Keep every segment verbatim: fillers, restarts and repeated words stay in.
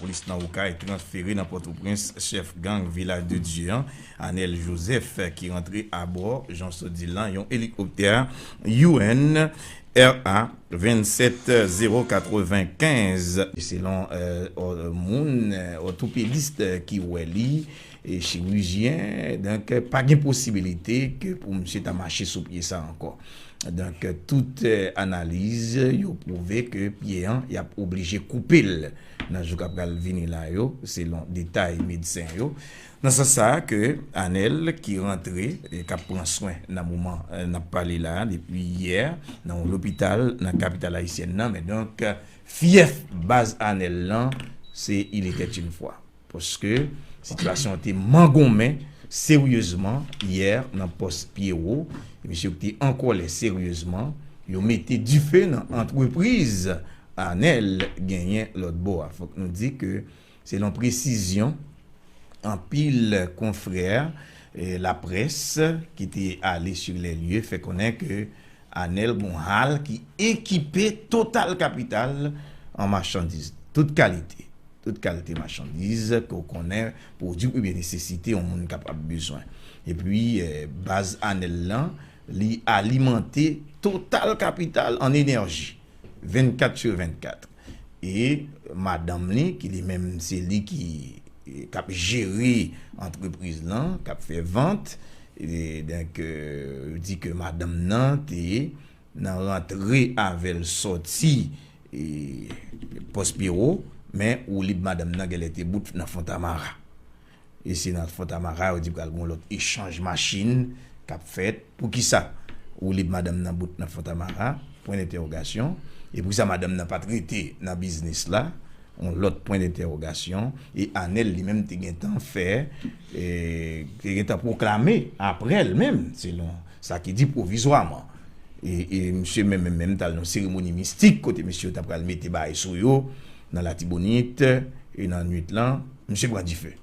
Polis nan Okay transfere nan Pòtoprens chèf gang Vilaj de Dye an, Anel Joseph, ki rantre abò, jan w sot di l lan, yon elikoptè U N R A vennsèt zewo katrevenkenz. Selon, euh, o-, moun, euh, òtopedis, euh, ki wè li, e chirijyen, donk, pa gen posibilite ke pou misye ta mache sou pye sa ankò. Donk, tout, eh, analiz yo pwouve ke pye an, y ap oblije koupe l nan jou k ap pral vini la yo, selon detay medsen yo. Nan sans sa a ke Anel ki rantre, eh, k ap pran swen nan moman, eh, n ap pale la a, depi yè, nan yon lopital nan kapital ayisyèn nan, men donk, fyèf baz Anel lan, se il était une fois. Paske sitiyasyon an te mangonmen seryezman yè nan pòs Pyewo. Misye te an kòlè seryezman. Yo mete dife nan antrepriz Anel genyen lòt bò a. Fòk nou di ke, selon presizyon anpil konfrè, eh, laprès ki te ale sur les lieux fè konnen ke Anel gon hal ki ekipe total kapital an machandiz, tout kalite. Tout kalite machandiz ke w konnen, pwodui premye nesesite yon moun kapab bezwen. Epi, eh, baz Anel lan, li alimante total kapital an enèji, vennkat sou vennkat. E madanm li, ki li menm se li ki, eh, k ap jere antrepriz lan, k ap fè vant, e donk, eh, yo di ke madanm nan te nan rantre avè l sòti, e, pòs Pyewo, men woulib madanm nan genlè te bout nan Fontamara. E se nan Fontamara yo di pral gen yon lòt echanj machin k ap fèt. Poukisa woulib madanm nan bout nan Fontamara? Pwen dentèwogasyon. E poukisa madanm nan pa t rete nan biznis la? Yon lòt pwen dentèwogasyon. E Anel li menm te gentan fè, e, te gentan pwoklame apre l menm, selon sa ki di pwovizwaman. E, e misye menm, menm, menm t al nan seremoni mistik kote mesye yo ta pral mete bagay sou yo nan Latibonit, e nan nwit lan, misye pran dife.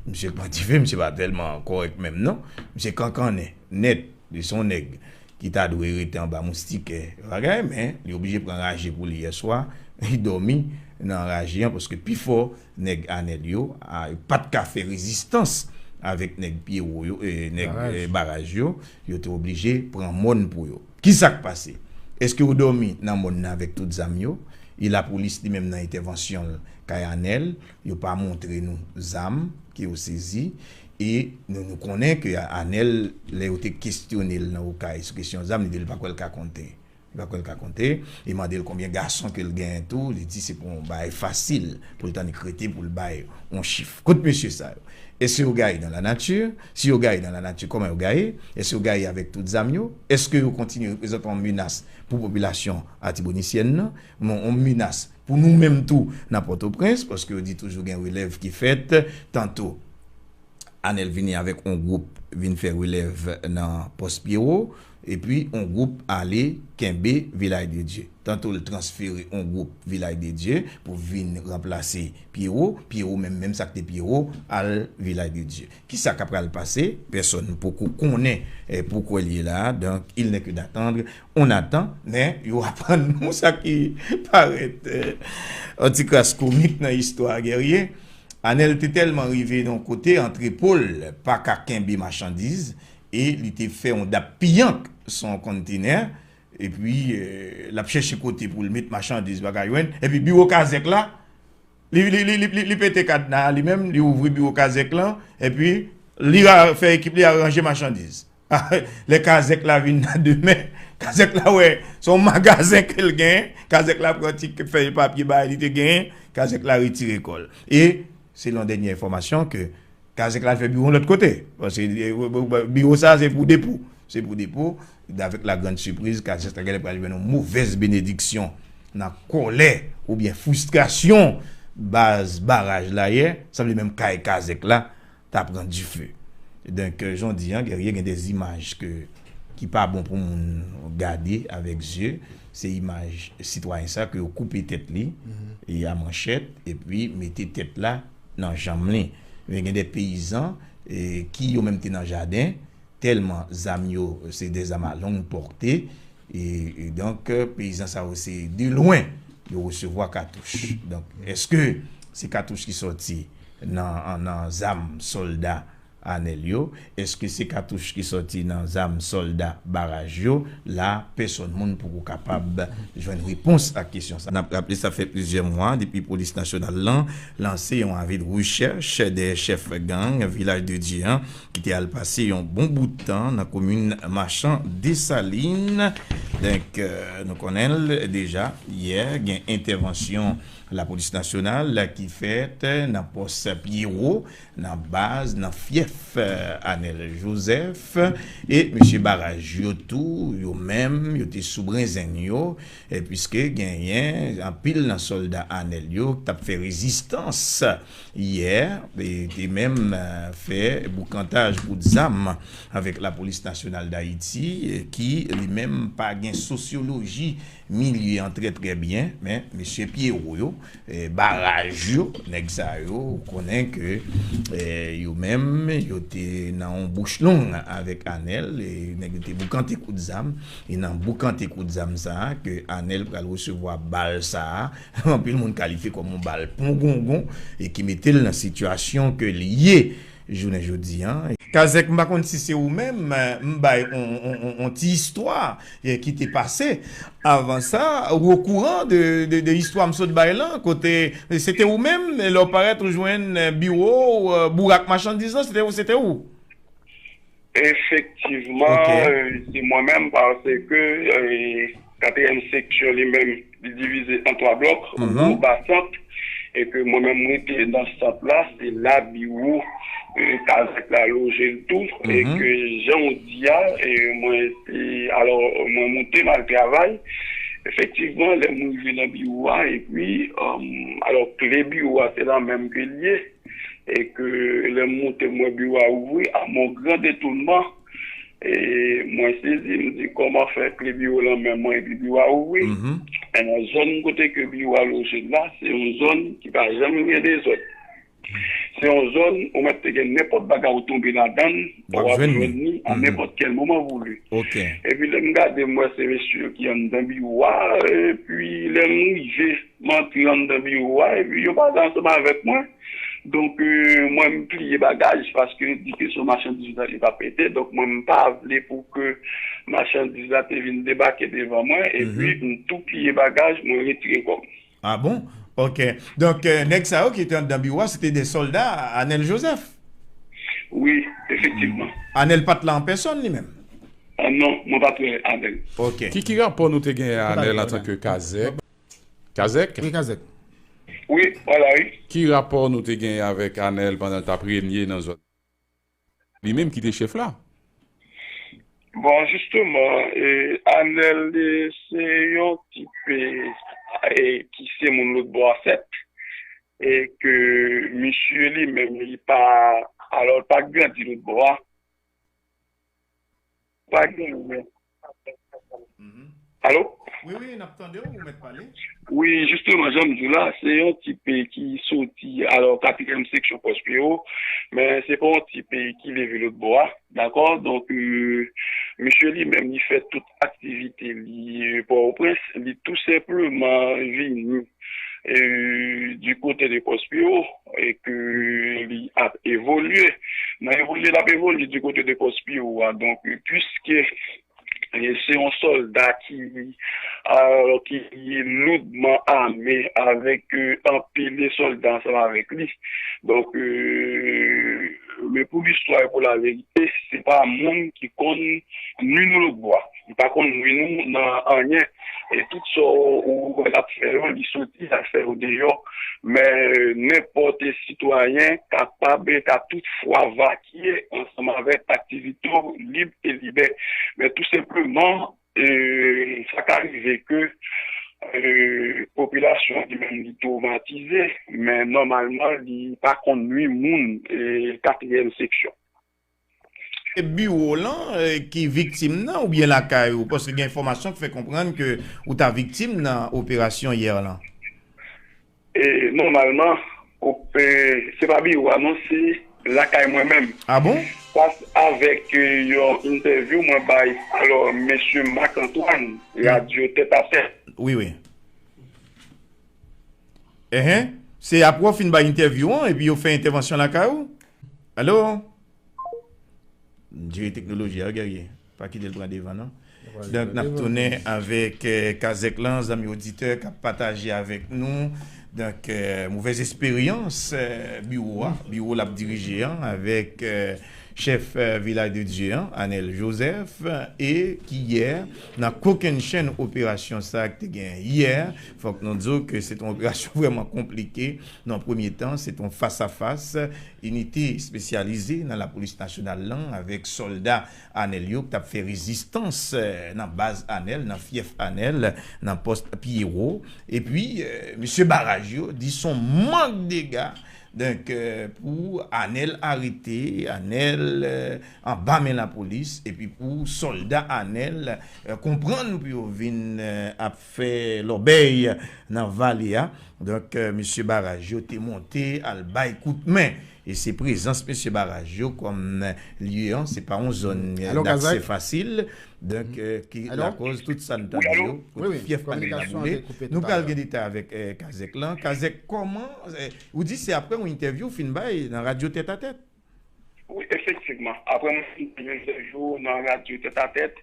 Misye pran dife, misye pa tèlman kòrèk menm non. Misye kankannen nèt, li se yon nèg ki ta dwe rete anba moustikè bagay, men li oblije pran raje pou li yè swa, li dòmi nan raje an, paske pifò nèg Anel yo, a, yo pa t ka fè rezistans avèk nèg Pyewo yo, e, nèg, baraj, e, baraj yo, yo te oblije pran mòn pou yo. Kisa k pase? Èske yo dòmi nan mòn nan avèk tout zam yo? E lapolis li menm nan entèvansyon l kay Anel, yo pa montre nou zam ke yo sezi. E nou, nou konnen ke Anel, lè yo te kestyone l nan Okay sou kesyon zam, li di l pa kwè l ka konte. Li pa kwè l ka konte. E mande l konbyen gason ke l genyen tou, li di se pou yon bagay fasil pou l tannik rete pou l bay yon chif. Kot mesye sa yo? Èske yo gaye dans la nature? Si yo gaye dans la nature, kòman yo gaye? Èske yo gaye avèk tout zam yo? Èske yo kontinye reprezante yon menas pou popilasyon atibonisyèn nan? Yon, yon menas pou nou menm tou nan Pòtoprens, paske yo di toujou gen relèv ki fèt, tanto Anel vini avèk yon gwoup vin fè relèv nan pòs Pyewo, epi yon gwoup ale kenbe Vilaj de Dye. Tanto l transfere yon gwoup Vilaj de Dye pou vin ranplase Pyewo, Pyewo menm, menm sa k te Pyewo, al Vilaj de Dye. Kisa k ap pral pase? Pèsòn poko konnen, eh, poukò l ye la a. Donk, il n'est que d'attendre, on attend, men yo aprann nou sa ki parèt, eh, yon ti kras komik nan istwa a, Guerrier. Anel te tèlman rive nan yon kote, antrepo l pa ka kenbe machandiz, e li te fè yon dap piyank sou yon kontenè, epi, eh, l ap chèche kote pou l met machandiz, pa ka jwenn, epi biwo kazèk la, li, li, li, li, li, li pete kadna a li menm, li ouvri biwo kazèk lan, epi li ra-, fè ekip li al ranje machandiz. Lè kazèk la vin nan demen, kazèk la wè se yon magazen ke l genyen, kazèk la pran ti fèy papye bagay li te genyen, kazèk la retire kò l. E, selon dènye enfòmasyon, ke kazèk la al fè biwo yon lòt kote. Paske, eh, biwo sa a se pou depo. Se pou depo. Avèk la grande surprise, kazèk la genlè pral jwenn yon movèz benediksyon nan kòlè oubyen fristrasyon baz baraj la yè, sanble menm kay kazèk la ta pran dife. Donk, euh, jan w di an, Guerrier, gen de imaj ke, ki pa bon pou moun gade avèk zye. Se imaj sitwayen sa ke yo koupe tèt li, e a manchèt, epi mete tèt la nan janm li. Men gen de peyizan, e, ki yo menm te nan jaden, tèlman zam yo, se de zam à longue portée, e, e donk, peyizan sa yo, se de lwen yo resevwa katouch. Donk, èske Se katouch ki sòti nan, nan zam sòlda Anèl yo? Èske se katouch ki sòti nan zam sòlda Baraj yo? La, pèsòn moun poko kapab jwenn repons ak kesyon sa. N ap raple, sa fè plizyè mwa depi Polis Nasyonal lan lanse yon avi de rechèch dèyè chèf gang Vilaj de Dye an, ki te al pase yon bon bout tan nan komin Machan Desalin. Donk, euh, nou konnen l deja, yè, gen entèvansyon Lapolis Nasyonal ki fèt nan pòs Pyewo, nan baz, nan fyèf, euh, Anèl Joseph, e mesye Baraj yo tou, yo menm, yo te sou brenzen yo, e piske genyen anpil nan sòlda Anèl yo k t ap fè rezistans yè, e te menm, euh, fè boukantaj kout zam avèk Lapolis Nasyonal Dayiti, e ki li menm pa gen sosyoloji milye an trè, trè byen, men mesye Pyewo yo, eh, Baraj yo, nèg sa yo, ou konnen ke, eh, yo menm, yo te nan yon bouch long avèk Anèl, e nèg yo te boukante kout zam, e nan boukante kout zam sa a, ke Anèl pral resevwa bal sa a, anpil moun kalifye kòm yon bal pongongon, e ki mete l nan sitiyasyon ke l ye jounen jodi an. Kazèk, m pa konn si se ou menm, eh, m bay on, on, on, on ti istwa, eh, ki te pase. Avan sa, ou okouran de, de, de istwa m sot bay lan, kote se te ou menm, lè w parèt ou jwenn, eh, biwo w, eh, boure ak machandiz lan, se te ou, se te ou? Efektivman, Ok. euh, se mwen menm, paske, euh, katriyèm seksyon li menm, li divize an twa blòk, Mhm. Wo, Ba, Sant, e ke mwen menm, mwen te nan Sant la, se la biwo, euh, kazèk la loje l tou, e Mhm. ke jan w di a, e mwen te, alò, mwen moute, m al travay. Efektivman, lè m rive nan biwo a, epi, euh, alò, kle biwo a, se la menm ke l ye. E ke lè m moute, m wè biwo a ouvri, à mon grand étonnement, e mwen sezi, m di, kòman fè kle biwo lan men mwen epi biwo a ouvri? Mhm. E nan zòn kote ke biwo a loje la, se yon zòn ki pa janm gen dezòd. Se yon zòn ou mèt te gen nenpòt bagay ou tonbe ladan l, W ap w ap jwenn jwenn li. Li an Mhm. nenpòt kèl moman voulu. Ok. Epi lè m gade, m wè se mesye yo ki anndan biwo a, epi lè m rive, m antre anndan biwo a, epi yo pale ansanm avèk mwen. Donk, euh, mwen, m pliye bagaj, paske yo di ke se yon machandiz la, li pa pete. Donk, mwen, m pa vle pou ke machandiz la te vin debake devan mwen, epi Mhm. m tou pliye bagaj, mwen retire kò m. Ah bon? Ok. Donk, euh, nèg sa yo ki te anndan biwo a, se te de sòlda Anèl Joseph? Wi, efektivman. Anèl pa t la an pèsòn, li menm? Ah non, mwen pa t wè Anèl. Ok. Ki, ki rapò nou te genyen a Anèl antanke Kazèk? Kazèk? Wi, Kazèk. Wi, vwala, wi. Ki rapò nou te genyen avèk Anèl pandan l t ap renye nan zòn? Li menm ki te chèf la. Bon, jisteman, e, Anèl, e, se yon tip, e, e, ki se moun lòtbò a sèt, e ke misye li menm, li pa, alò, l pa grandi lòtbò a. Pa genyen. Mhm. Alo? Wi, wi, n ap tande w, ou mèt pale. Wi, jisteman, jan m di w la, se yon tip, e, ki soti, alò, katriyèm seksyon Pòs Pyewo, men se pa yon tip, e, ki leve lòtbò a, dakò? Donk, e, misye li menm, li fè tout aktivite li, e, Pòtoprens, li tou senpleman vini e, du côté de Pòs Pyewo, e ke li ap evolye. Nan evolye l ap evolye du côté de Pòs Pyewo a, donk, piske, e, se yon sòlda ki, alò, ki loudman ame avèk, e, anpil de sòlda ansanm avèk li. Donk, e, men pou listwa e pou laverite, se pa moun ki konn nwi nou lòtbò a. Li pa konn nwi nou nan anyen. E tout sa w wè l ap fè yo, li soti, l al fè yo deyò. Men, e, nenpòt sitwayen kapab, e ka tout fwa vakye ansanm avèk aktivite w lib e libè. Men tou senpleman, e, sa ka rive ke, e, popilasyon an li menm li twomatize, men nòmalman li pa konn nwi moun, e, katriyèm seksyon. Se biwo w lan, e, ki viktim nan oubyen lakay ou? Paske gen enfòmasyon k fè konprann ke ou ta viktim nan operasyon yè lan. E, nòmalman, ou, e, se pa biwo a non, se lakay mwen menm. Ah bon? Fas avèk, e, yon entèvyou mwen bay, alò, mesye Marc Antoine, radyo Tèt a Tèt. Wi, wi. Enhen. Se apre w fin bay entèvyou an epi yo fè entèvansyon lakay ou? Alo? Jere teknoloji a, wi, Guerrier. Pa kite l pran devan, non. Donk, n ap tounen avèk eh, Kazèk lan, zanmi oditè k ap pataje avèk nou. Donk, eh, movèz esperyans eh, biwo a, biwo l ap dirije an, avèk eh, chèf eh, Vilaj de Dye an, Anèl Jozèf, e ki yè, nan kokennchenn operasyon sa a ki te gen yè, fòk nou di w ke se t yon operasyon vrèman konplike. Nan premye tan, se t yon fas a fas, inite espesyalize nan lapolis nasyonal lan avèk sòlda Anèl yo k t ap fè rezistans eh, nan baz Anèl, nan fyèf Anèl, nan pòs Pyero. Epi, eh, mesye Baraj yo di s on mank dega. Donk, eh, pou Anèl arete, Anèl eh, anba men lapolis, epi pou sòlda Anèl eh, konprann pou yo vin eh, ap fè lòbèy nan vale a. Donk, eh, mesye Baraj yo te monte al bay kout men. E se prezans mesye Baraj yo kòm lye an, se pa yon zòn eh, daksè fasil. Donk, eh, ki lakòz tout sa n tande yo, kote fyèf Anèl la boule. Nou pral gen detay avèk eh, Kazèk lan. Kazèk, kòman, eh, ou di se apre yon entèvyou w fin bay nan radyo Tèt a Tèt? Wi, efektivman. Apre mwen fin bay entèvyou nan radyo Tèt a Tèt,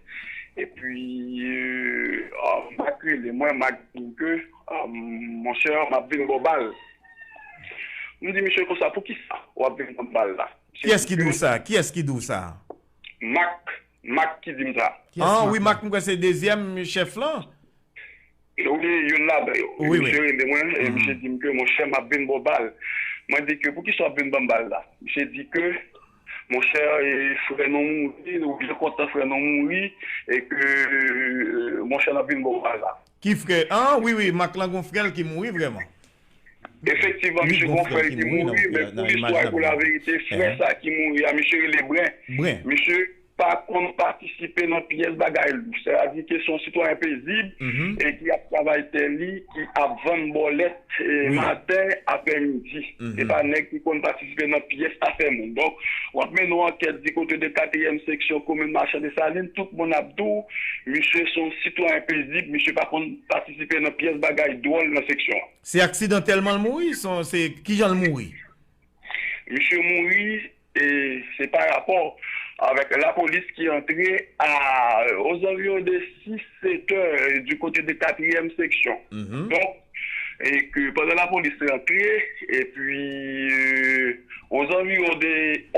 epi eh, Mak rele mwen, Mak di m ke, eh, monchè, m ap vin ba w bal. M di misye konsa, poukisa w ap vin ba m bal la? Kiyès ki di w sa? Kiyès ki di w sa? Mak, Mak ki di m sa. Ah wi, Mak, m kwè se dezyèm chèf lan. Wi, youn ladan yo. Wi, wi. Misye rele mwen, e misye di m ke, monchè, m ap vin ba w bal. Mwen di ke, poukisa w ap vin ban m bal la? Misye di ke, monchè, e, frè nou mouri, nou byen kontan frè nou mouri, e ke, e, monchè, n ap vin ba w bal la. Ki frè? Ah, wi, wi, Mak lan gon frè l ki mouri vrèman. Efektivman, misye gon frè l ki mouri, men pou listwa e pou laverite, frè sa ki mouri a, misye rele Bren. Misye pa konn patisipe nan pyès bagay lou. Sètadi ke se yon sitwayen pezib e ki ap travay tè li, ki ap vann bòlèt e maten, aprèmidi. Se pa nèg ki konn patisipe nan pyès afè moun. Donk, w ap mennen yon ankèt di kote de katriyèm seksyon komin Machan Desalin, tout moun ap di w, misye se yon sitwayen pezib, misye pa konn patisipe nan pyès bagay dwòl nan seksyon an. Se aksidantèlman l mouri? Se, se kijan l mouri? Misye mouri, e se pa rapò avèk lapolis ki antre a, aux environs de sis, sèt è, du côté de katriyèm seksyon. Donk, e ke pandan lapolis rantre, epi, e, aux environs de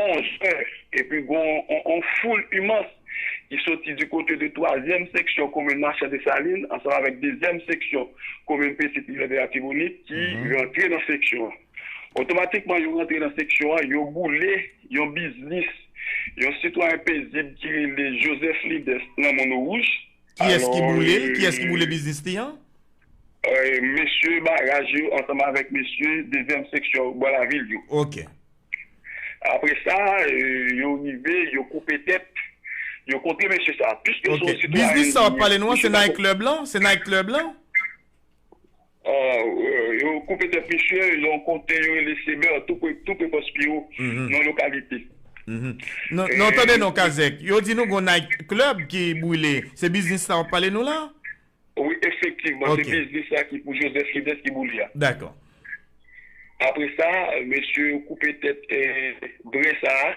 onz è, epi gon on, on foul imans ki soti du côté de twazyèm seksyon komin Machan Desalin, ansanm avèk dezyèm seksyon komin Petit Rivière de l'Artibonite, ki rantre nan seksyon an. Otomatikman, yo rantre nan seksyon an, yo boule yon biznis, yon sitwayen pezib ki rele Joseph Lides nan Mono Wouj. Kiyès ki boule l? Kiyès ki boule biznis li an? E, mesye Baraj yo ansanm avèk mesye dezyèm seksyon Bò Lavil yo. Ok. Apre sa, e, yo rive, yo koupe tèt, yo kontre mesye sa. Piske se yon sitwayen. Biznis sa w ap pale nou an, se night club lan? Se night club lan? E, yo koupe tèt misye, yon kote yo rele Seber, tou pre, tou pre pòs Piwo, nan lokalite. Non, non, tande non, Kazèk. Yo di nou gon night club ki boule. Se biznis sa w ap pale nou la? Wi, efektivman, se biznis sa ki pou Joseph Lides ki boule a. Dakò. Apre sa, mesye koupe tèt, e, Bren sa a.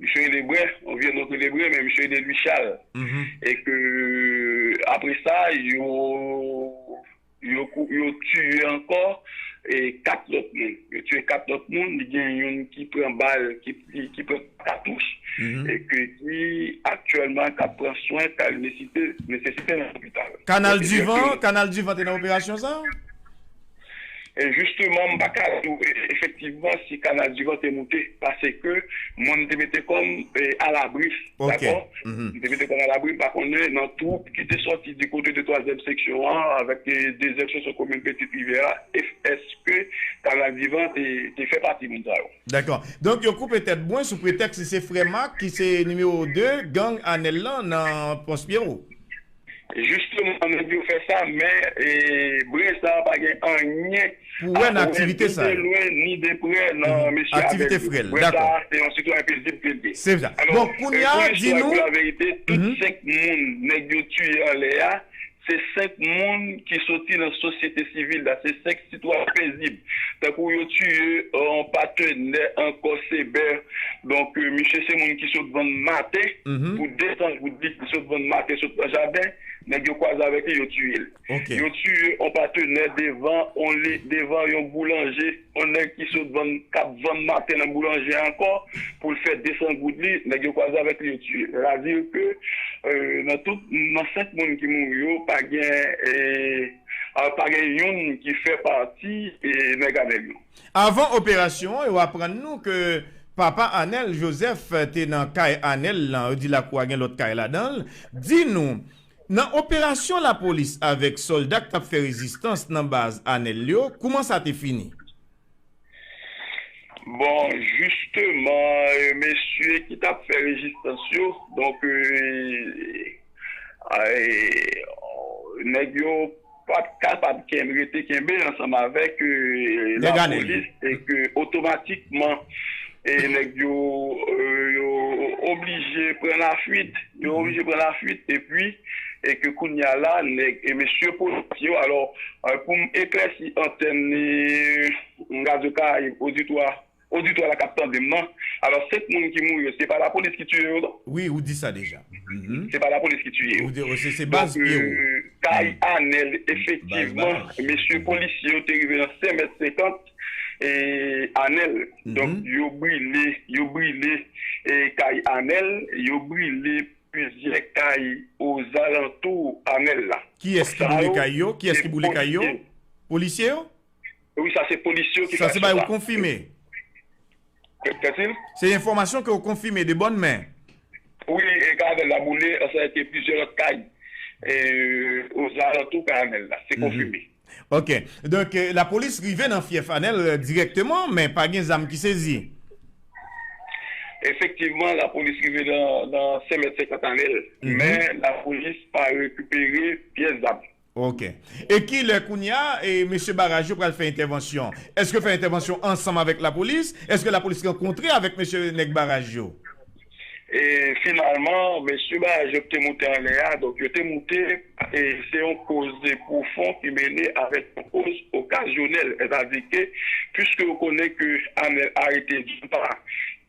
Misye rele Bren, yon vye non ki rele Bren, men misye rele Louis Charles. E ke, apre sa, yo, yo, kou- yo tiye ankò, e, kat lòt moun. Yo tiye kat lòt moun, li gen youn ki pran bal, ki, ki, ki pran katouch, e ke ki aktyèlman k ap pran swen, k al nesite, nesesite nan lopital. Kanal Divan, Kanal Divan te nan operasyon sa? E jisteman, m pa ka di w, e, efektivman, si Kanal Divan te moute, paske mwen, m te mete kò m, e, alabri, dakò? M te mete kò m alabri, m pa konnen nan twoup ki te sòti di kote de twazyèm seksyon an, avèk, e, dezyèm seksyon komin Petit Rivière a, èske Kanal Divan te, te fè pati moun sa yo. Dakò. Donk, yo koupe tèt Bren sou pretèks li se frè Mak, ki se nimewo de gang Anèl lan nan Pòs Pyero. Jisteman, nèg yo fè sa, men, e, Bren sa a pa gen anyen pou wè nan aktivite sa yo. Ni de lwen, ni de prè nan mesye avè li. Aktivite frè l, dakò. Bren sa a, se yon sitwayen pezib ke l ye. Se sa. Bon, kounye a, di nou. Pou laverite, tout senk moun nèg yo tiye anlè a, se senk moun ki soti nan sosyete sivil la, se senk sitwayen pezib. Tankou yo tiye yon patenè ankò Sebè. Donk, misye se moun ki sot vann maten pou de san goud li, ki sot vann maten, sot nan jaden, nèg yo kwaze avèk li, yo tiye l. Yo tiye yon patenè devan yon, devan yon boulanje, yon nèg ki sot vann, k ap vann maten nan boulanje ankò, pou l fè de san goud li, nèg yo kwaze avèk li, yo tiye l. Sètadi ke nan tout, nan senk moun ki mouri yo, pa gen, pa gen youn ki fè pati nèg Anèl yo. Avan operasyon an, yo aprann nou ke papa Anèl Joseph te nan kay Anèl lan, yo di lakou a gen lòt kay ladan l. Di nou, nan operasyon lapolis avèk sòlda k t ap fè rezistans nan baz Anèl yo, kouman sa te fini? Bon, jisteman, mesye ki t ap fè rezistans yo, donk, nèg yo pa t kapab ken, rete kenbe ansanm avèk lapolis e ke otomatikman e nèg yo, yo oblije pran lafwit, yo oblije pran lafwit epi e ke kounye a la, nèg e mesye polisye yo, alò, pou m eklèsi antèn Radio Karayib, oditwa, oditwa la k ap tande m nan. Alò, senk moun ki mouri yo, se pa lapolis ki tiye yo, non? Wi, ou di sa deja. Se pa lapolis ki tiye yo. Ou di, se, se baz Donk, Pyero. Kay Anèl, efektivman, mesye polisye yo te rive nan senk mèt senkant e Anèl. Donk, yo brile, yo brile e kay Anèl, yo brile plizyè kay ozalantou Anèl la. Kiyès ki boule kay yo? Kiyès ki boule kay yo? Polisye yo? Wi, sa se polisye ki Sa se bay ou konfime. Kètil? Se enfòmasyon ke ou konfime de bòn men. Wi, e kay Anèl la boule ansanm avèk plizyè lòt kay e, ozalantou kay Anèl la. Se konfime. Ok. Donk, lapolis rive nan fyèf Anèl dirèkteman, men pa gen zam ki sezi. Efektivman, lapolis rive nan, nan senk mèt senkant Anèl, men lapolis pa rekipere pyès zam. Ok. E kilè kounye a, e mesye Baraj yo pral fè entèvansyon? Èske fè entèvansyon ansanm avèk lapolis? Èske lapolis rankontre avèk mesye nèg Baraj yo? E finalman, mesye Baraj yo te moute anlè a, donk yo te moute, e se yon koz pwofon ki mennen avèk yon koz okazyonèl, sètadi ke, piske yo konnen ke Anèl arete, d'une part,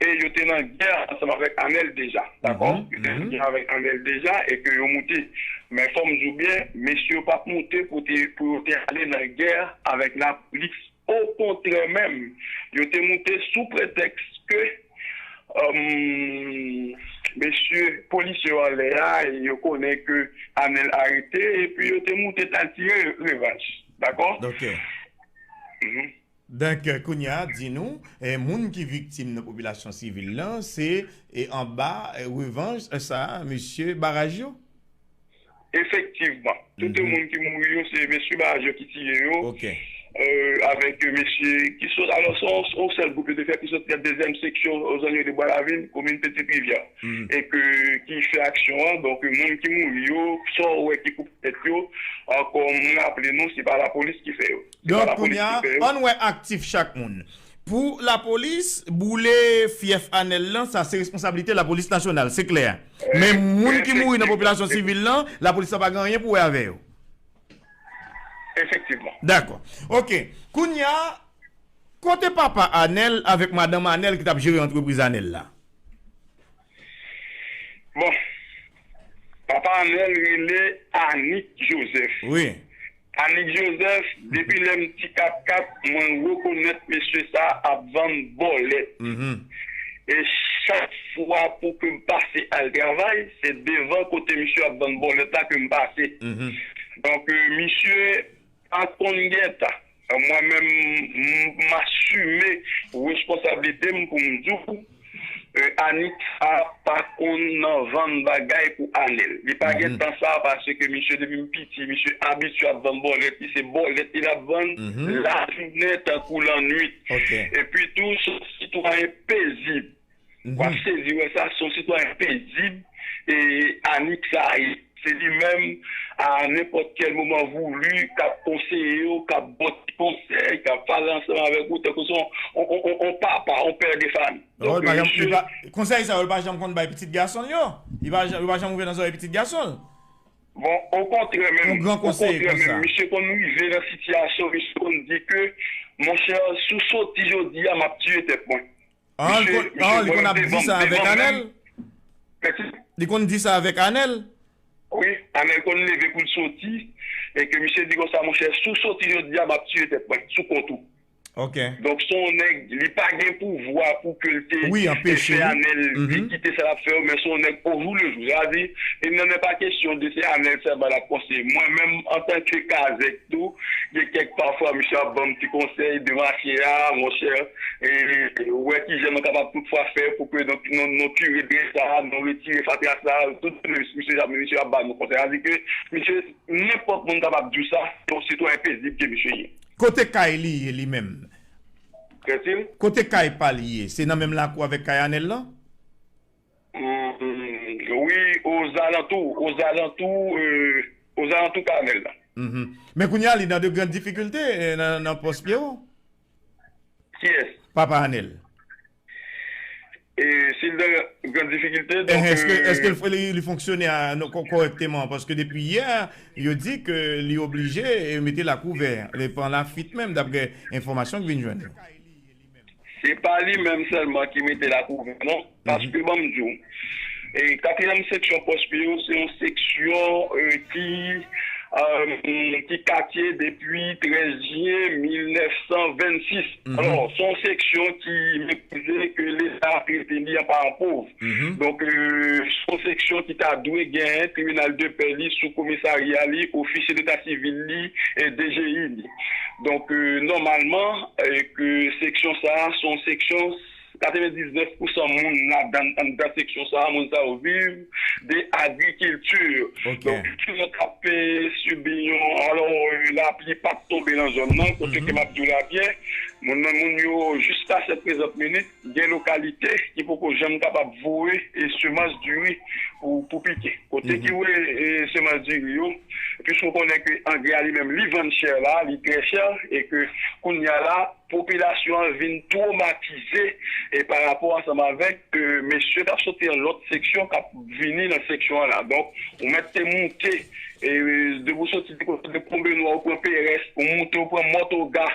e yo te nan gè ansanm avèk Anèl deja, dakò? Yo te nan gè avèk Anèl deja e ke yo moute. Men fò m di w byen, mesye yo pa t moute pou te, pou yo te ale nan gè avèk lapolis. Okontrè menm, yo te moute sou pretèks ke, mesye polisye yo anlè a, yo konnen ke Anèl arete, epi yo te moute t al tire revanj. Dakò? Ok. Donk, kounye a, di nou, e, moun ki viktim nan popilasyon sivil lan, se, e, anba, e, revanj, e, sa, mesye Baraj yo? Efektivman. Tout moun ki mouri yo, se mesye Baraj yo ki tiye yo. Ok. E, avèk, e, mesye ki sot, alò, se yon, se yon sèl gwoup yo te fè ki sot nan dezyèm seksyon, ozanyo de Bwa Lavin, komin Pitit Rivyè. E ke, ki fè aksyon an, donk, moun ki mouri yo, sa w wè ki koupe tèt yo, ankò, m raple nou, se pa lapolis ki fè yo. Donk, kounye a, ann wè aktif chak moun. Pou lapolis boule fyèf Anèl lan, sa se responsablite lapolis nasyonal, se klè. Men moun ki mouri nan popilasyon sivil lan, lapolis la pa gen anyen pou wè avè yo. Efektivman. Dakò. Ok. Kounye a, kote papa Anèl avèk madanm Anèl ki t ap jere antrepriz Anèl la? Bon, papa Anèl rele Anik Joseph. Wi. Anik Joseph, depi lè m ti katkat, mwen rekonèt mesye sa ap vann bòlèt. E chak fwa pou ke m pase al travay, se devan kote misye ap vann bòlèt la ke m pase. Donk, e, misye pa konn gen tan. Mwen menm, m, m asime responsablite m pou m di w, e, Anik sa pa konn nan vann bagay pou Anèl. Li pa gen tan sa, paske misye depi m piti, misye abitye ap vann bòlèt, li se bòlèt li ap vann, lajounen tankou lannwit. Epi tou, se yon sitwayen pezib. W ap sezi wè sa, se yon sitwayen pezib, e, Anik sa ye. Se li menm, a nenpòt kèl moman voulu, k ap konseye w, k ap ba w ti konsèy, k ap pale ansanm avèk ou, tankou se yon, yon, yon, yon, yon papa, yon pè de fanmi. Donk, misye. Konsèy sa yo, li pa janm konn bay pitit gason l yo? Li pa janm, li pa janm ouvè nan zòrèy pitit gason l? Bon, okontrè menm, okontrè menm, misye konn rive nan sitiyasyon, misye konn di ke, monchè, si w soti jodi a, m ap tiye tèt mwen. Misye, misye vwèl devan m, devan m menm. Li konn di sa avèk Anèl? Wi, Anèl konn leve pou l soti, e ke misye di konsa, monchè, si w soti jodi a, m ap tiye tèt mwen, sou kont ou. Donk, se yon nèg, li pa gen pouvwa pou ke l te fè Anèl, li kite sa l ap fè yo, men se yon nèg ojoulejou. Sa vle di, il n'en est pas question de se Anèl sèlman l ap konseye. Mwen menm, antanke kazèk tou, gen kèk pafwa, misye ap ban m ti konsèy de mache a, monchè, e wè kijan nou kapab toutfwa fè pou ke nou, nou, nou tire dren sa, nou retire fatra sa, tout misye, misye ap ba nou konsèy. Sa vle di ke, misye, nenpòt moun kapab di w sa, se yon sitwayen pezib ke misye ye. Kote kay li ye li menm? Kèt il? Kote kay pa l ye? Se nan menm lakou avèk kay Anèl lan? Wi, ozalantou, ozalantou, e, ozalantou kay Anèl lan. Men kounye a, li nan de grann difikilte, e, nan, nan pòs Pyewo. Kiyès? Papa Anèl. E si l nan grann difikilte, donk, èske, èske li, li fonksyone a, non, kò-, kòrèkteman? Paske depi yè, yo di ke li oblije, e, mete lakouvè, li pran lafwit menm, daprè enfòmasyon k vin jwenn nou. Se pa li menm sèlman ki mete lakouvè, non. Paske, ban m di w, e, katriyèm seksyon Pòs Pyewo, se yon seksyon, e, ki, e, ki katye depi trèz jen mil nèf san vennsis. Alò, se yon seksyon ki meprize, ke Leta trete li an paran pov. Donk, e, se yon seksyon ki ta dwe genyen tribinal de pè li sou komisarya li, ofisye deta sivil li, e D G I li. Donk, e, nòmalman, e, ke seksyon sa a, se yon seksyon katrevendiznèf pousan moun ladan, anndan seksyon sa a, moun sa yo viv de agrikilti. Donk, si nou t ap, e, sibi yon, alò, e, lapli p ap tonbe nan zòn nan, kote ke m ap di w la byen, moun nan, moun yo, jiska sèt prezant minit, gen lokalite ki poko janm kapab voye, e, semans diri pou, pou pike. Kote ki voye, e, semans diri yo, piske w konnen ke angrè a li menm, li vann chè la, li trè chè, e ke kounye a la, popilasyon an vin twomatize, e, pa rapò ansanm avèk, e, mesye k ap soti nan lòt seksyon k ap vini nan seksyon an la. Donk, ou mèt te moute, e, depi w soti de kote de Konbenwa, ou pran Perès, ou moute, ou pran Mòtoga,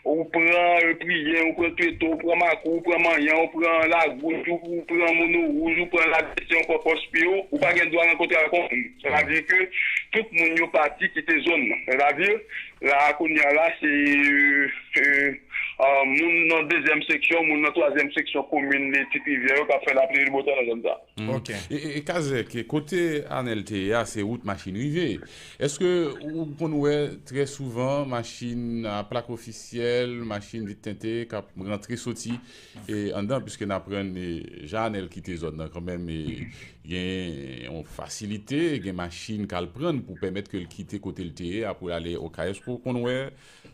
ou pran, e, Priyen, ou pran Tweto, ou pran Makou, ou pran Manyan, ou pran Lagwouch, ou, ou pran Mono Wouj, ou pran Ladesè, ou pran Pòs Pyewo, ou pa gen dwa rankontre avèk yon moun. Sa vle di ke tout moun yo pati kite zòn nan. Sa vle di, la, kounye a la, se, e, e, moun nan dezyèm seksyon, moun nan twazyèm seksyon komin Ti Rivyè yo k ap fè lapli e lebetan nan zòn sa. Ok. E, e, e Kazèk, kote Anèl te ye a, se wout machin rive. Èske ou konn wè trè souvan machin a plak ofisyèl, machin vit tente k ap rantre soti, e, anndan, piske n aprann, e, jan Anèl kite zòn nan kanmenm, e, gen yon fasilite, gen machin k al pran l pou pèmèt ke l kite kote l te ye a pou l ale Okay. Èske w konn wè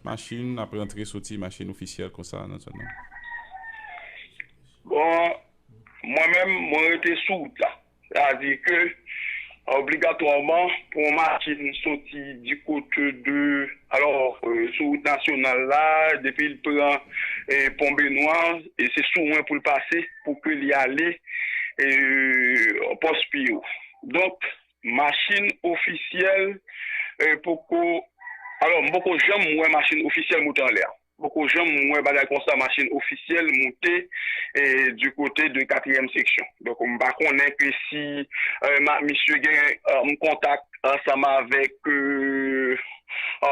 machin ap rantre soti, machin ofisyèl konsa nan zòn nan? Bon, mwen menm, mwen rete sou wout la. Sa vle di ke, obligatwaman, pou yon machin soti di kote de, alò, e, sou wout nasyonal la, depi l pran, e, Pon Benwa, e se sou mwen pou l pase, pou ke li ale, e, Pòs Pyewo. Donk, machin ofisyèl, e, poko, alò, m poko janm wè machin ofisyèl moute anlè a. Poko janm wè bagay konsa, machin ofisyèl moute, e, du kote de katriyèm seksyon. Donk, m pa konnen ke si, e, ma-, misye gen, e, m kontak ansanm avèk, e, e,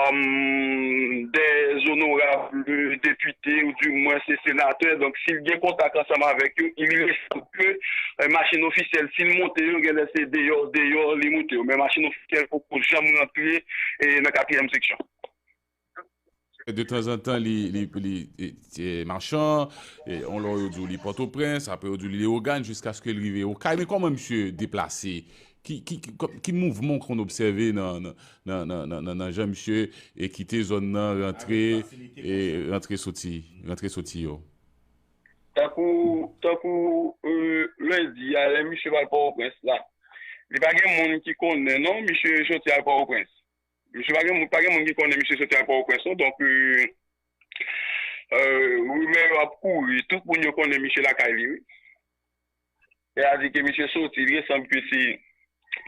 des onorab depite ou du mwens se senatè. Donk, si l gen kontak ansanm avèk yo, il ressanble ke, e, machin ofisyèl, si l monte yo, genlè se deyò, deyò li moute yo. Men machin ofisyèl poko janm rantre, e, nan katriyèm seksyon. Detanzantan, li, li, li, e, e, Machan, e, yon lè yo di w li Pòtoprens, apre yo di w li Leyogàn, jiskaske l rive Okay. Men kòman misye deplase? Ki, ki, ki, kò-, ki mouvman w konn obsève nan, nan, nan jan misye, e, kite zòn nan, rantre, e, rantre soti, rantre soti yo? Tankou, tankou, e, lendi a, lè misye pral Pòtoprens la, li pa gen moun ki konnen, non, misye soti al Pòtoprens. Misye pa gen moun, pa gen moun ki konnen misye soti al Pòtoprens, non. Donk, e, e, rimè yo ap kouri. Tout moun yo konnen misye lakay li, wi. Sètadi ke misye soti, li sanble ke se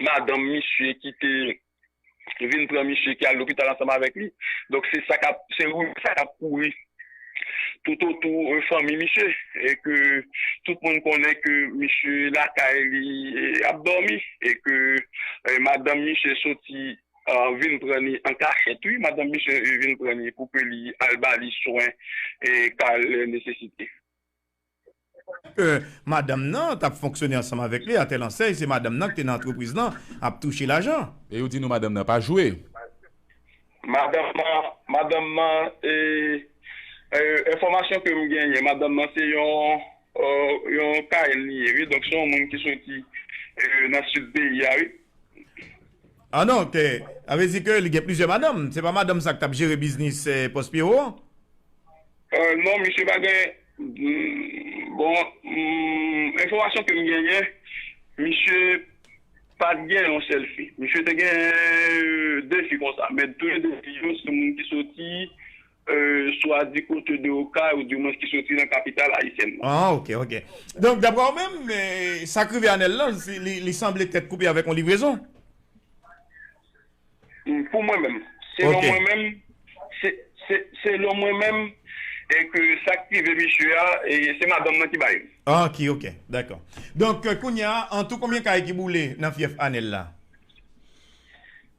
madanm misye ki te, vin pran misye ki al lopital ansanm avèk li. Donk, se sa k ap, se rimè sa k ap kouri toutotou, euh, fanmi misye, e ke tout moun konnen ke misye lakay li, eh, ap dòmi, e ke, eh, madanm misye soti, euh, vin pran li an kachèt, wi, madanm misye, eh, vin pran li pou ke li al ba li swen, eh, ka l nesesite. Ke madanm nan t ap fonksyone ansanm avèk li, atèl ansèy, se madanm nan ki te nan antrepriz lan ap touche lajan. E yo di nou madanm nan pa jwe. Madanm nan, madanm nan, e, e, enfòmasyon ke m genyen, madanm nan se yon, euh, yon K N li ye, wi, donk se yon moun ki soti, euh, nan sid peyi a, wi. Ah non, ke, sa vle di ke li gen plizyè madanm. Se pa madanm sa k t ap jere biznis, eh, Pòs Pyewo an? Euh, non, misye pa gen, mm, bon, mm, enfòmasyon ke m genyen, misye pa t gen yon sèl fi. Misye te gen, euh, de fi konsa, men tou le de fi yo se moun ki soti, euh, swa di kote de Okay ou di mwens ki soti nan kapital ayisyèn nan. Ah, ok, ok. Donk, daprè ou menm, eh, sa k rive Anèl lan, se- li, li sanble tèt koupe avèk yon livrezon? Mm, pou mwen menm, selon mwen menm, se- se- selon mwen menm, e ke sa k rive misye a, e se madanm nan ki ba yo. Ah, ok, ok, dakò. Donk, euh, kounye a, an tou, konbyen kay ki boule nan fyèf Anèl la?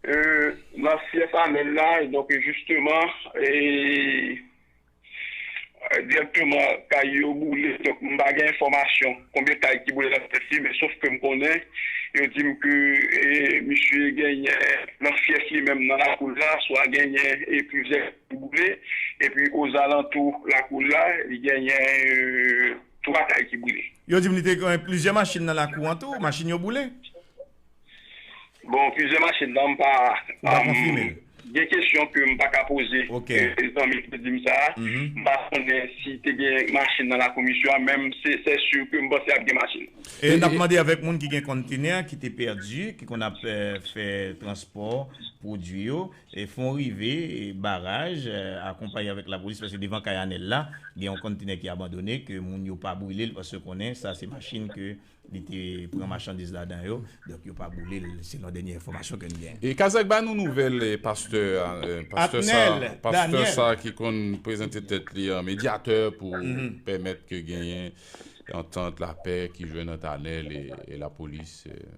Euh, nan fyèf Anèl la, donk, jisteman, e, euh, dirèkteman, kay yo boule. Donk, m pa gen enfòmasyon konbyen kay ki boule nan fyèf li, men sof ke m konnen, yo di m ke, e, misye genyen nan fyèf li menm nan lakou l la, swa genyen, e, plizyè kay ki boule, epi ozalantou lakou l la, li genyen, euh, twa kay ki boule. Yo di m li te gen plizyè machin nan lakou an tou, machin yo boule? Bon, plizyè machin nan, m pa, Ou pa konfime l? Gen kesyon ke m pa ka poze, Ok. E, zanmi ki te di m sa a. M pa konnen si te gen machin nan lakou misye a, men se, se si ke m panse ap gen machin. E n ap mande avèk moun ki gen kontenè ki te pèdi, ki konn ap, eh, fè transpò pwodui yo, e fè w rive, e baraj, eh, akonpaye avèk lapolis, paske devan kay Anèl la, gen yon kontenè ki abandone, ke moun yo pa brile l, paske konnen sa se machin ke li te pran machandiz ladan yo, donk yo pa boule l, selon dènye enfòmasyon ke n gen. E Kazèk, ba nou nouvèl, eh, pastè a, eh, pastè sa, Atnel pastè Daniel. Sa ki konn prezante tèt li an medyatè pou pèmèt ke genyen antant, lapè ki jwenn ant Anèl e, e lapolis, eh,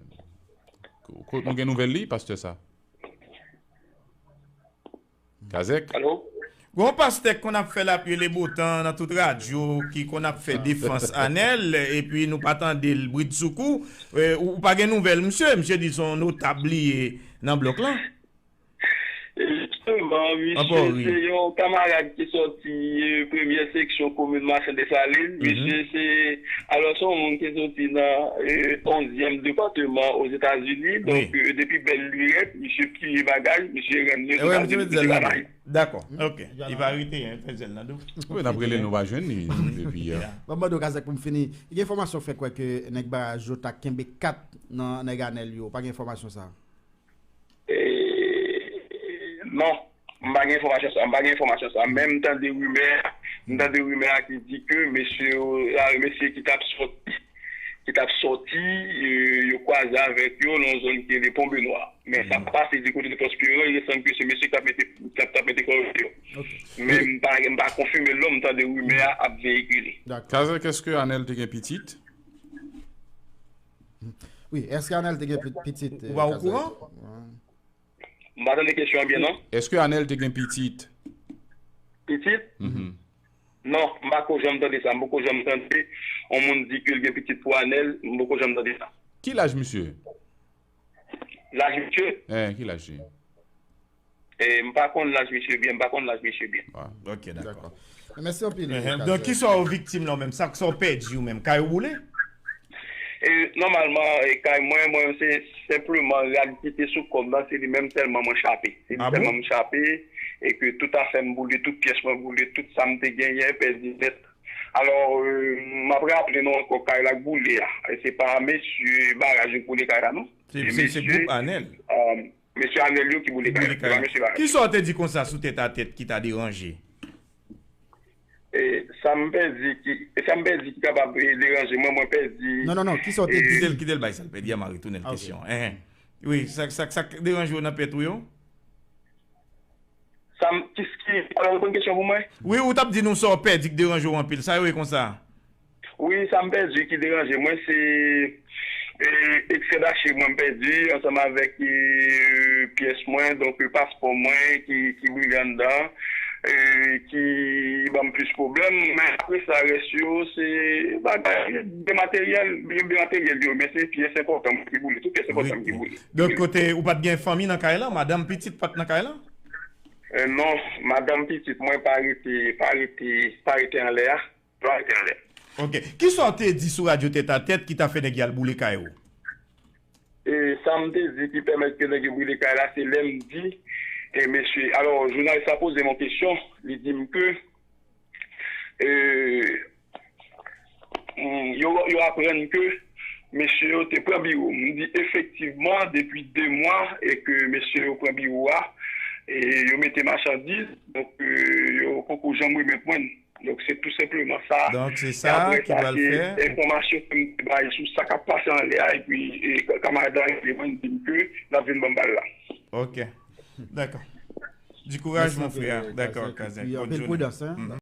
ko-, ko-, nou gen nouvèl li, pastè sa? Kazèk? Alo? Gon pastè k konn ap fè lapli e lebotan nan tout radyo, ki konn ap fè defans Anèl, epi nou pa tande l bridsoukou. Eh, ou, ou pa gen nouvèl misye? Misye di se yon notab li ye nan blòk lan. Jisteman, misye se yon kamarad ki sòti, eh, premyè seksyon komin Machan Desalin. Misye se, alò, se yon moun ki sòti nan, eh, onzyèm depatman Ozetazini. Donk, eh, depi bèl lirèt, misye pliye bagaj, misye rann yo, misye pa vini, misye pa mayi. Dakò, ok. Li pa rete, hein, fè zèl nan do. Wi, n ap rele l, nou pa jwenn li depi yè. Ban m mande w, Kazèk, pou m fini. Gen enfòmasyon fè kwè ke nèg baraj yo ta kenbe kat nan nèg Anèl yo. Pa gen enfòmasyon sa? Eh, non, m pa gen enfòmasyon sa, m pa gen enfòmasyon sa. Men m tande rimè, m tande rimè a ki di ke mesye yo, a, mesye ki t ap sòti, ki t ap sòti, eh, yo kwaze avèk yo nan yon zòn ki rele Pon Benwa. Men sa pa pase di kote de Pòs Pyewo, il sanble ke se mesye ki t ap mete, ki t ap, t ap mete kò yo deyò. Men m pa, m pa konfime l non, m tande rimè a ap veyikile. Kazèk, èske Anèl te gen pitit? Wi, èske Anèl te gen pi- pitit? Ou pa okouran? M pa tande kesyon an byen non. Èske Anèl te gen pitit? Pitit? Non, m pa ko janm tande sa. M poko janm tande yon moun di ke l gen pitit pou Anèl. M poko janm tande sa. Ki laj misye? Laj misye? Eh, ki laj li? Eh, m pa konn laj misye byen, m pa konn laj misye byen. Ok, dakò. Mèsi anpil. Donk, ki sa w viktim la ou menm? Sa, sa w pèdi ou menm? Kay ou boule? E nòmalman, e kay mwen, mwen se senpleman rad ki te sou kò m nan, se li menm sèlman mwen chape. Se li sèlman m chape, e ke tout afè m boule, tout pyès mwen boule, tout sa m te genyen pèdi nèt. Alò, e, m ap raple nou ankò, kay la k boule a, e se pa mesye baraj yo k boule kay la non. Se, se, se gwoup Anèl. Mesye Anèl yo ki boule kay la, se pa mesye baraj. Kisa w te di konsa sou tèt a tèt ki ta deranje? E sa m pèdi ki, e sa m pèdi ki kapab, e, deranje mwen, mwen pèdi. Non, non, non, kisa w te di? Kite l, kite l bay sa l pèdi a, m a retounen l kesyon. Enhen. Wi, sa, sa, sa k deranje w nan pèt ou yo? Sa m, ki, ki, ou reponn kesyon pou mwen? Wi, ou t ap di nou sa w pèdi ki deranje w anpil. Sa yo ye konsa? Wi, sa m pèdi ki deranje mwen, se e, eksè dachiv mwen m pèdi ansanm avèk e, pyès mwen, donk e, paspò mwen ki, ki brile anndan, e, ki ban m plis pwoblèm. Men apre sa, rès yo, se bagay, byen materyèl, byen, byen materyèl yo, men se pyès enpòtan mwen ki boule, tout pyès enpòtan mwen ki boule. Donk, kote, ou pa t gen fanmi nan kay lan? Madanm, pitit pa t nan kay lan? E, non, madanm, pitit mwen pa rete, pa rete, pa rete anlè a. Dwa rete anlè. Ok. Kisa w te di sou radyo Tètatèt ki ta fè nèg y al boule kay ou? E sa m te di ki pèmèt ke nèg yo boule kay la, se lè m di, e mesye, alò, jounalis la poze m yon kesyon, li di m ke, e, mm, yo, yo aprann ke mesye yo te pran biwo. M di efektivman, depi de mwa, e ke mesye yo pran biwo a, e yo mete machandiz, donk, e, yo poko janm remèt mwen. Donk, se tou senpleman sa. Donk, se sa ki pral fè. Enfòmasyon ke m te bay sou sa k ap pase anlè a, epi e, kamarad la rele mwen, di m ke l ap vin ban m bal la. Ok. Dakò. Di kouraj, mon frè. Dakò, Kazèk. Bonne journée.